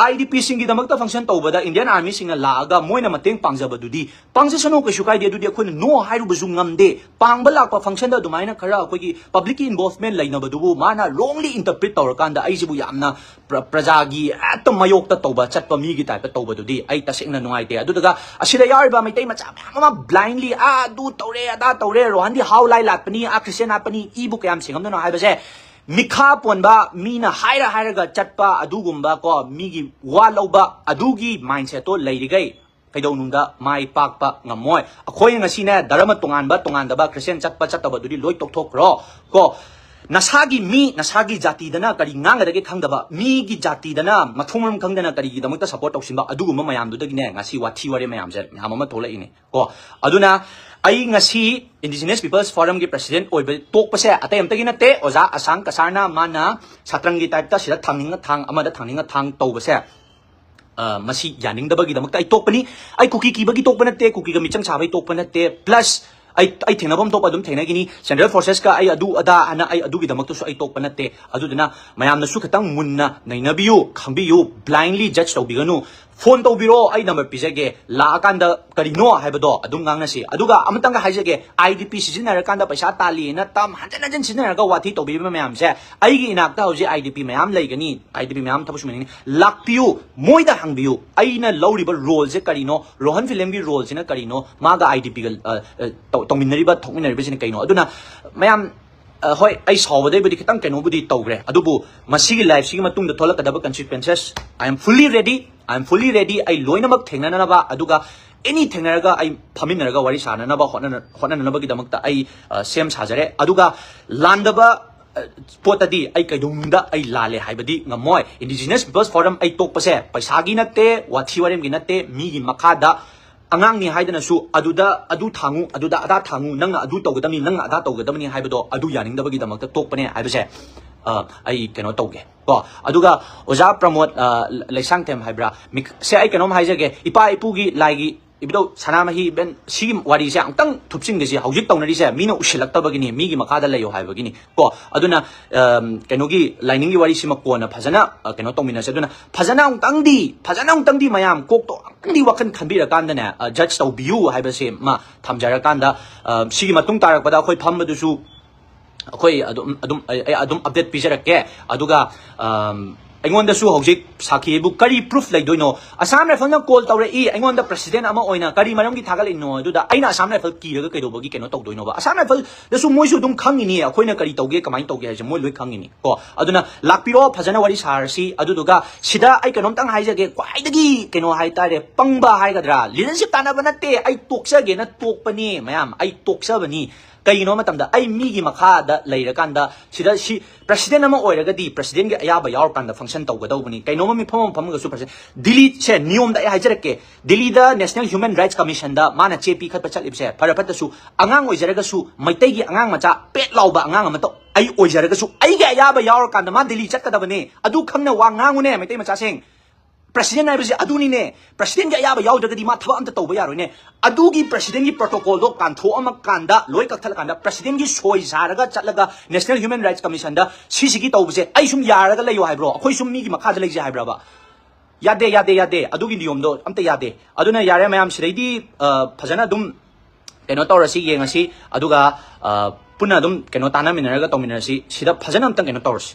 IDPꯁꯤꯡꯒꯤꯗꯃꯛꯇ function ꯇꯧꯕꯗ Indian Armyꯁꯤꯡꯅ ꯂꯥꯛꯑꯒ ꯃꯣꯏꯅ ꯃꯇꯦꯡ ꯄꯥꯡꯖꯕꯗꯨꯗꯤ ꯄꯥꯡꯖꯁꯅꯨ, ꯀꯩꯁꯨ ꯀꯥꯏꯗꯦ꯫ ꯑꯗꯨꯗꯤ ꯑꯩꯈꯣꯏꯅ no ꯍꯥꯏꯔꯨꯕꯁꯨ ꯉꯝꯗꯦ꯫ ꯄꯥꯡꯕ ꯂꯥꯛꯄ functionꯗ ꯑꯗꯨꯃꯥꯏꯅ ꯈꯔ ꯑꯩꯈꯣꯏꯒꯤ publicꯀꯤ involvement ꯂꯩꯅꯕꯗꯨꯕꯨ ꯃꯥꯅ wrongly interpret ꯇꯧꯔꯀꯥꯟꯗ ꯑꯩꯁꯤꯕꯨ ꯌꯥꯝꯅ ꯄ꯭ꯔ-, ꯄ꯭ꯔꯖꯥꯒꯤ ꯍꯦꯛꯇ ꯃꯥꯌꯣꯛꯇ ꯇꯧꯕ ꯆꯠꯄ ꯃꯤꯒꯤ typeꯇ ꯇꯧꯕꯗꯨꯗꯤ ꯑꯩ ꯇꯁꯦꯡꯅ ꯅꯨꯡꯉꯥꯏꯇꯦ꯫ ꯑꯗꯨꯗꯨꯒ ꯑꯁꯤꯗ ꯌꯥꯎꯔꯤꯕ ꯃꯩꯇꯩ ꯃꯆꯥ ꯃꯌꯥꯝ ꯑꯃ blindly ꯑꯥ ꯑꯗꯨ ꯇꯧꯔꯦ, ꯑꯗꯥ ꯇꯧꯔꯦ, ꯔꯣꯍꯟꯗꯤ ꯍꯥꯎ ꯂꯥꯏ ꯂꯥꯠꯄꯅꯤ, ꯑꯥ Christian ꯍꯥꯠꯄꯅꯤ, ꯏꯕꯨ ꯀꯌꯥꯝ ꯁꯦꯡꯉꯝꯗꯣꯏꯅꯣ ꯍꯥꯏꯕꯁꯦ ꯃꯤꯈꯥ ꯄꯣꯟꯕ ꯃꯤꯅ ꯍꯥꯏꯔ ꯍꯥꯏꯔꯒ ꯆꯠꯄ ꯑꯗꯨꯒꯨꯝꯕ ꯀꯣ, ꯃꯤꯒꯤ ꯋꯥ ꯂꯧꯕ ꯑꯗꯨꯒꯤ mindsetꯇꯣ ꯂꯩꯔꯤꯈꯩ ꯀꯩꯗꯧꯅꯨꯡꯗ ꯃꯥꯏ ꯄꯥꯛꯄ ꯉꯝꯃꯣꯏ꯫ ꯑꯩꯈꯣꯏ ꯉꯁꯤꯅꯦ ꯙꯔꯃ ꯇꯣꯉꯥꯟꯕ ꯇꯣꯉꯥꯟꯗꯕ Christian ꯆꯠꯄ ꯆꯠꯇꯕꯗꯨꯗꯤ ꯂꯣꯏ ꯇꯣꯛꯊꯣꯛꯈ꯭ꯔꯣ ꯀꯣ꯫ ꯅꯁꯥꯒꯤ ꯃꯤ, ꯅꯁꯥꯒꯤ ꯖꯥꯇꯤꯗꯅ ꯀꯔꯤ ꯉꯥꯡꯒꯗꯒꯦ ꯈꯪꯗꯕ, ꯃꯤꯒꯤ ꯖꯥꯇꯤꯗꯅ ꯃꯊꯣꯡ ꯃꯔꯝ ꯈꯪꯗꯅ ꯀꯔꯤꯒꯤꯗꯃꯛꯇ support ꯇꯧꯁꯤꯟꯕ, ꯑꯗꯨꯒꯨꯝꯕ ꯃꯌꯥꯝꯗꯨꯗꯒꯤꯅꯦ ꯉꯁꯤ ꯋꯥꯊꯤ ꯋꯥꯔꯦꯝ ꯃꯌꯥꯝꯁꯦ ꯃꯌꯥꯝ ꯑꯃ ꯊꯣꯛꯂꯛꯏꯅꯦ ꯀꯣ꯫ ꯑꯗꯨꯅ ꯑꯩ ꯉꯁꯤ Indigenous People's Forumꯒꯤ president ꯑꯣꯏꯕ ꯇꯣꯛꯄꯁꯦ ꯑꯇꯩ ꯑꯝꯇꯒꯤ ꯅꯠꯇꯦ, ꯑꯣꯖꯥ ꯑꯁꯥꯡ ꯀꯁꯥꯔꯅ ꯃꯥꯅ ꯁꯥꯇ꯭ꯔꯪꯒꯤ typeꯇ ꯁꯤꯗ ꯊꯥꯡꯅꯤꯡꯉ ꯊꯥꯡ, ꯑꯃꯗ ꯊꯥꯡꯅꯤꯡꯉ ꯊꯥꯡ ꯇꯧꯕꯁꯦ꯫ ꯑ, ꯃꯁꯤ ꯌꯥꯅꯤꯡꯗꯕꯒꯤꯗꯃꯛꯇ ꯑꯩ ꯇꯣꯛꯄꯅꯤ꯫ ꯑꯩ ꯀꯨꯀꯤ ꯀꯤꯕꯒꯤ ꯇꯣꯛꯄ ꯅꯠꯇꯦ, ꯀꯨꯀꯤꯒ ꯃꯤꯆꯪ ꯁꯥꯕꯒꯤ ꯇꯣꯛꯄ ꯅꯠꯇꯦ꯫ Plus ꯑꯩ, ꯑꯩ ꯊꯦꯡꯅꯐꯝ ꯊꯣꯛꯄ ꯑꯗꯨꯝ ꯊꯦꯡꯅꯈꯤꯅꯤ꯫ Central Forcesꯀ ꯑꯩ ꯑꯗꯨ ꯑꯗꯥ ꯍꯥꯏꯅ ꯑꯩ ꯑꯗꯨꯒꯤꯗꯃꯛꯇꯁꯨ ꯑꯩ ꯇꯣꯛꯄ ꯅꯠꯇꯦ꯫ ꯑꯗꯨꯗꯨꯅ ꯃꯌꯥꯝꯅꯁꯨ ꯈꯤꯇꯪ ꯃꯨꯟꯅ ꯅꯩꯅꯕꯤꯌꯨ, ꯈꯪꯕꯤꯌꯨ꯫ Blindly judge ꯇꯧꯕꯤꯒꯅꯨ꯫ ꯐꯣꯟ ꯇꯧꯕꯤꯔꯣ, ꯑꯩ ꯅꯝꯕꯔ ꯄꯤꯖꯒꯦ꯫ ꯂꯥꯛꯑꯀꯥꯟꯗ ꯀꯔꯤꯅꯣ ꯍꯥꯏꯕꯗꯣ ꯑꯗꯨꯝ ꯉꯥꯡꯅꯁꯤ꯫ ꯑꯗꯨꯒ ꯑꯃꯇꯪꯒ ꯍꯥꯏꯖꯒꯦ, ꯑꯥꯏ ꯗꯤ ꯄꯤ ꯁꯤꯖꯤꯟꯅꯔꯀꯥꯟꯗ ꯄꯩꯁꯥ ꯇꯥꯜꯂꯤꯅ ꯇꯝ ꯍꯟꯖꯤꯟ ꯍꯟꯖꯤꯟ ꯁꯤꯖꯤꯟꯅꯔꯒ ꯋꯥꯊꯤ ꯇꯧꯕꯤꯕ ꯃꯌꯥꯝꯁꯦ, ꯑꯩꯒꯤ ꯏꯅꯥꯛꯇ ꯍꯧꯖꯤꯛ ꯑꯥꯏ ꯗꯤ ꯄꯤ ꯃꯌꯥꯝ ꯂꯩꯒꯅꯤ, ꯑꯥꯏ ꯗꯤ ꯄꯤ ꯃꯌꯥꯝ ꯊꯕꯛ ꯁꯨꯃꯤꯟꯅꯅꯤ, ꯂꯥꯛꯄꯤꯌꯨ, ꯃꯣꯏꯗ ꯍꯪꯕꯤꯌꯨ, ꯑꯩꯅ ꯂꯧꯔꯤꯕ ꯔꯣꯜꯁꯦ ꯀꯔꯤꯅꯣ, ꯔꯣꯍꯟ ꯐꯤꯂꯝꯒꯤ ꯔꯣꯜꯁꯤꯅ ꯀꯔꯤꯅꯣ, ꯃꯥꯒ ꯑꯥꯏ ꯗꯤ ꯄꯤꯒ ꯇꯧꯃꯤꯟꯅꯔꯤꯕ, ꯊꯣꯛꯃꯤꯟꯅꯔꯤꯕꯁꯤꯅ ꯀꯩꯅꯣ꯫ ꯑꯗꯨꯅ ꯃꯌꯥꯝ ꯑ, ꯍꯣꯏ, ꯑꯩ ꯁꯥꯎꯕꯗꯩꯕꯨꯗꯤ ꯈꯤꯇꯪ ꯀꯩꯅꯣꯕꯨꯗꯤ ꯇꯧꯈ꯭ꯔꯦ, ꯑꯗꯨꯕꯨ ꯃꯁꯤꯒꯤ ꯂꯥꯏꯐꯁꯤꯒꯤ ꯃꯇꯨꯡꯗ ꯊꯣꯛꯂꯛꯀꯗꯕ consequences, I am fully ready, I am fully ready, ꯑꯩ ꯂꯣꯏꯅꯃꯛ ꯊꯦꯡꯅꯅꯕ, ꯑꯗꯨꯒ ꯑꯦꯅꯤ ꯊꯦꯡꯅꯔꯒ ꯑꯩ ꯐꯝꯃꯤꯟꯅꯔꯒ ꯋꯥꯔꯤ ꯁꯥꯅꯅꯕ ꯍꯣꯠꯅꯅ-, ꯍꯣꯠꯅꯅꯕꯒꯤꯗꯃꯛꯇ ꯑꯩ, ꯑ, ꯁꯦꯝ ꯁꯥꯖꯔꯦ꯫ ꯑꯗꯨꯒ ꯂꯥꯟꯗꯕ, ꯑ, ꯄꯣꯠꯇꯗꯤ ꯑꯩ ꯀꯩꯗꯧꯅꯨꯡꯗ ꯑꯩ ꯂꯥꯜꯂꯦ ꯍꯥꯏꯕꯗꯤ ꯉꯝꯃꯣꯏ꯫ Indigenous Peoples Forum ꯑꯩ ꯇꯣꯛꯄꯁꯦ ꯄꯩꯁꯥꯒꯤ ꯅꯠꯇꯦ, ꯋꯥꯊꯤ ꯋꯥꯔꯦꯝꯒꯤ ꯅꯠꯇꯦ, ꯃꯤꯒꯤ ꯃꯈꯥꯗ ꯑꯉꯥꯡꯅꯤ ꯍꯥꯏꯗꯅꯁꯨ ꯑꯗꯨꯗ ꯑꯗꯨ ꯊꯥꯡꯉꯨ, ꯑꯗꯨꯗ ꯑꯗꯥ ꯊꯥꯡꯉꯨ, ꯅꯪꯅ ꯑꯗꯨ ꯇꯧꯒꯗꯕꯅꯤ, ꯅꯪꯅ ꯑꯗꯥ ꯇꯧꯒꯗꯕꯅꯤ ꯍꯥꯏꯕꯗꯣ ꯑꯗꯨ ꯌꯥꯅꯤꯡꯗꯕꯒꯤꯗꯃꯛꯇ ꯇꯣꯛꯄꯅꯦ ꯍꯥꯏꯕꯁꯦ, ꯑ, ꯑꯩ ꯀꯩꯅꯣ ꯇꯧꯒꯦ ꯀꯣ꯫ ꯑꯗꯨꯒ ꯑꯣꯖꯥ ꯄ꯭ꯔꯃꯣꯗ, ꯑ, ꯂꯩꯁꯥꯡꯊꯦꯝ ꯍꯥꯏꯕ꯭ꯔꯥ, ꯃꯤꯛ-, ꯁꯦ, ꯑꯩ ꯀꯩꯅꯣꯝ ꯍꯥꯏꯖꯒꯦ, ꯏꯄꯥ ꯏꯄꯨꯒꯤ ꯂꯥꯏꯒꯤ ꯏꯕꯨꯙꯧ ꯁꯅꯥꯃꯍꯤ ꯏꯕꯦꯟ ꯁꯤꯒꯤ ꯋꯥꯔꯤꯁꯦ ꯑꯃꯨꯛꯇꯪ ꯊꯨꯞꯆꯤꯟꯒꯁꯤ꯫ ꯍꯧꯖꯤꯛ ꯇꯧꯅꯔꯤꯁꯦ ꯃꯤꯅ ꯎꯁꯤꯜꯂꯛꯇꯕꯒꯤꯅꯤ, ꯃꯤꯒꯤ ꯃꯈꯥꯗ ꯂꯩꯌꯣ ꯍꯥꯏꯕꯒꯤꯅꯤ ꯀꯣ꯫ ꯑꯗꯨꯅ, ꯑꯝ, ꯀꯩꯅꯣꯒꯤ ꯂꯥꯏꯅꯤꯡꯒꯤ ꯋꯥꯔꯤꯁꯤꯃ ꯀꯣꯟꯅ ꯐꯖꯅ, ꯑ, ꯀꯩꯅꯣ ꯇꯧꯃꯤꯟꯅꯁꯦ꯫ ꯑꯗꯨꯅ ꯐꯖꯅ ꯑꯃꯨꯛꯇꯪꯗꯤ, ꯐꯖꯅ ꯑꯃꯨꯛꯇꯪꯗꯤ ꯃꯌꯥꯝ ꯀꯣꯛꯇꯣ ꯑꯃꯨꯛꯇꯪꯗꯤ ꯋꯥꯈꯜ ꯈꯟꯕꯤꯔꯀꯥꯟꯗꯅꯦ, ꯑ, ꯖꯁ ꯇꯧꯕꯤꯌꯨ ꯍꯥꯏꯕꯁꯤ ꯑꯃ ꯊꯝꯖꯔꯀꯥꯟꯗ, ꯑ, ꯁꯤꯒꯤ ꯃꯇꯨꯡ ꯇꯥꯔꯛꯄꯗ ꯑꯩꯈꯣꯏ ꯐꯝꯕꯗꯨꯁꯨ ꯑꯩꯈꯣꯏ ꯑꯗꯨꯝ, ꯑꯗꯨꯝ, ꯑꯩ, ꯑꯩ ꯑꯗꯨꯝ ꯑꯞꯗꯦꯠ ꯄꯤꯖꯔꯛꯀꯦ꯫ ꯑꯗꯨꯒ, ꯑꯝ, ꯑꯩꯉꯣꯟꯗꯁꯨ ꯍꯧꯖꯤꯛ ꯁꯥꯈꯤ ꯍꯥꯏꯕꯨ ꯀꯔꯤ ꯄ꯭ꯔꯨꯐ ꯂꯩꯗꯣꯏꯅꯣ? ꯑꯁꯥꯝ ꯔꯥꯏꯐꯜꯅ ꯀꯣꯜ ꯇꯧꯔꯛꯏ ꯑꯩꯉꯣꯟꯗ, ꯄ꯭ꯔꯁꯤꯗꯦꯟ ꯑꯃ ꯑꯣꯏꯅ ꯀꯔꯤ ꯃꯔꯝꯒꯤ ꯊꯥꯒꯠꯂꯛꯏꯅꯣ? ꯑꯗꯨꯗ ꯑꯩꯅ ꯑꯁꯥꯝ ꯔꯥꯏꯐꯜ ꯀꯤꯔꯒ ꯀꯩꯗꯧꯕꯒꯤ ꯀꯩꯅꯣ ꯇꯧꯗꯣꯏꯅꯣꯕ? ꯑꯁꯥꯝ ꯔꯥꯏꯐꯜꯗꯁꯨ ꯃꯣꯏꯁꯨ ꯑꯗꯨꯝ ꯈꯪꯉꯤꯅꯤ, ꯑꯩꯈꯣꯏꯅ ꯀꯔꯤ ꯇꯧꯒꯦ, ꯀꯃꯥꯏꯅ ꯇꯧꯒꯦ ꯍꯥꯏꯁꯦ ꯃꯣꯏ ꯂꯣꯏ ꯈꯪꯉꯤꯅꯤ ꯀꯣ꯫ ꯑꯗꯨꯅ ꯂꯥꯛꯄꯤꯔꯣ, ꯐꯖꯅ ꯋꯥꯔꯤ ꯁꯥꯔꯁꯤ꯫ ꯑꯗꯨꯗꯨꯒ ꯁꯤꯗ ꯑꯩ ꯀꯩꯅꯣꯝꯇꯪ ꯍꯥꯏꯖꯒꯦ, ꯈ꯭ꯋꯥꯏꯗꯒꯤ ꯀꯩꯅꯣ ꯍꯥꯏꯇꯥꯔꯦ, ꯄꯪꯕ ꯍꯥꯏꯒꯗ꯭ꯔꯥ, ꯂꯤꯗꯔꯁꯤꯞ ꯇꯥꯟꯅꯕ ꯅꯠꯇꯦ, ꯑꯩ ꯇꯣꯛꯆꯒꯦꯅ ꯇꯣꯛꯄꯅꯤ ꯃꯌꯥꯝ, ꯑꯩ ꯇꯣꯛꯆꯕꯅꯤ꯫ ꯀꯩꯒꯤꯅꯣ ꯃꯇꯝꯗ ꯑꯩ ꯃꯤꯒꯤ ꯃꯈꯥꯗ ꯂꯩꯔꯀꯥꯟꯗ ꯁꯤꯗ ꯁꯤ ꯄ꯭ꯔꯁꯤꯗꯦꯟ ꯑꯃ ꯑꯣꯏꯔꯒꯗꯤ ꯄ꯭ꯔꯁꯤꯗꯦꯟꯒꯤ ꯑꯌꯥꯕ ꯌꯥꯎꯔꯀꯥꯟꯗ ꯐꯪꯁꯟ ꯇꯧꯒꯗꯧꯕꯅꯤ꯫ ꯀꯩꯅꯣꯝꯃ ꯃꯤꯐꯝ ꯑꯃ ꯐꯝꯃꯒꯁꯨ ꯄ꯭ꯔꯁꯤꯗꯦꯟ, ꯗꯤꯜꯂꯤꯁꯦ ꯅꯤꯌꯣꯝꯗ ꯑꯩ ꯍꯥꯏꯖꯔꯛꯀꯦ, ꯗꯤꯜꯂꯤꯗ National Human Rights Commissionꯗ ꯃꯥꯅ ꯆꯦ ꯄꯤꯈꯠꯄ ꯆꯠꯂꯤꯕꯁꯦ ꯐꯔ ꯐꯠꯇꯁꯨ, ꯑꯉꯥꯡ ꯑꯣꯏꯖꯔꯒꯁꯨ, ꯃꯩꯇꯩꯒꯤ ꯑꯉꯥꯡ ꯃꯆꯥ ꯄꯦꯠ ꯂꯥꯎꯕ ꯑꯉꯥꯡ ꯑꯃꯇ ꯑꯩ ꯑꯣꯏꯖꯔꯒꯁꯨ ꯑꯩꯒꯤ ꯑꯌꯥꯕ ꯌꯥꯎꯔꯀꯥꯟꯗ ꯃꯥ ꯗꯤꯜꯂꯤ ꯆꯠꯀꯗꯕꯅꯤ꯫ ꯑꯗꯨ ꯈꯪꯅ ꯋꯥ ꯉꯥꯡꯉꯨꯅꯦ ꯃꯩꯇꯩ ꯃꯆꯥꯁꯤꯡ꯫ ꯄ꯭ꯔꯁꯤꯗꯦꯟ ꯍꯥꯏꯕꯁꯦ ꯑꯗꯨꯅꯤꯅꯦ꯫ ꯄ꯭ꯔꯁꯤꯗꯦꯟꯒꯤ ꯑꯌꯥꯕ ꯌꯥꯎꯗ꯭ꯔꯒꯗꯤ ꯃꯥ ꯊꯕꯛ ꯑꯝꯇ ꯇꯧꯕ ꯌꯥꯔꯣꯏꯅꯦ꯫ ꯑꯗꯨꯒꯤ ꯄ꯭ꯔꯁꯤꯗꯦꯟꯒꯤ ꯄ꯭ꯔꯣꯇꯣꯀꯣꯜꯗꯣ ꯀꯥꯟꯊꯣꯛꯑꯝꯃꯀꯥꯟꯗ, ꯂꯣꯏ ꯀꯛꯊꯠꯂꯀꯥꯟꯗ, ꯄ꯭ꯔꯁꯤꯗꯦꯟꯒꯤ ꯁꯣꯏ ꯁꯥꯔꯒ ꯆꯠꯂꯒ National Human Rights Commissionꯗ ꯁꯤꯁꯤꯒꯤ ꯇꯧꯕꯁꯦ ꯑꯩ ꯁꯨꯝ ꯌꯥꯔꯒ ꯂꯩꯌꯣ ꯍꯥꯏꯕ꯭ꯔꯣ? ꯑꯩꯈꯣꯏ ꯁꯨꯝ ꯃꯤꯒꯤ ꯃꯈꯥꯗ ꯂꯩꯖꯦ ꯍꯥꯏꯕ꯭ꯔꯕ? ꯌꯥꯗꯦ, ꯌꯥꯗꯦ, ꯌꯥꯗꯦ꯫ ꯑꯗꯨꯒꯤ ꯅꯤꯌꯣꯝꯗꯣ ꯑꯝꯇ ꯌꯥꯗꯦ꯫ ꯑꯗꯨꯅ ꯌꯥꯔꯦ ꯃꯌꯥꯝ, ꯁꯤꯗꯩꯗꯤ, ꯑ, ꯐꯖꯅ ꯑꯗꯨꯝ ꯀꯩꯅꯣ ꯇꯧꯔꯁꯤ, ꯌꯦꯡꯉꯁꯤ, ꯑꯗꯨꯒ, ꯑ, ꯄꯨꯟꯅ ꯑꯗꯨꯝ ꯀꯩꯅꯣ ꯇꯥꯟꯅꯃꯤꯟꯅꯔꯒ ꯇꯧꯃꯤꯟꯅꯔꯁꯤ꯫ ꯁꯤꯗ ꯐꯖꯅ ꯑꯝꯇꯪ ꯀꯩꯅꯣ ꯇꯧꯔꯁꯤ꯫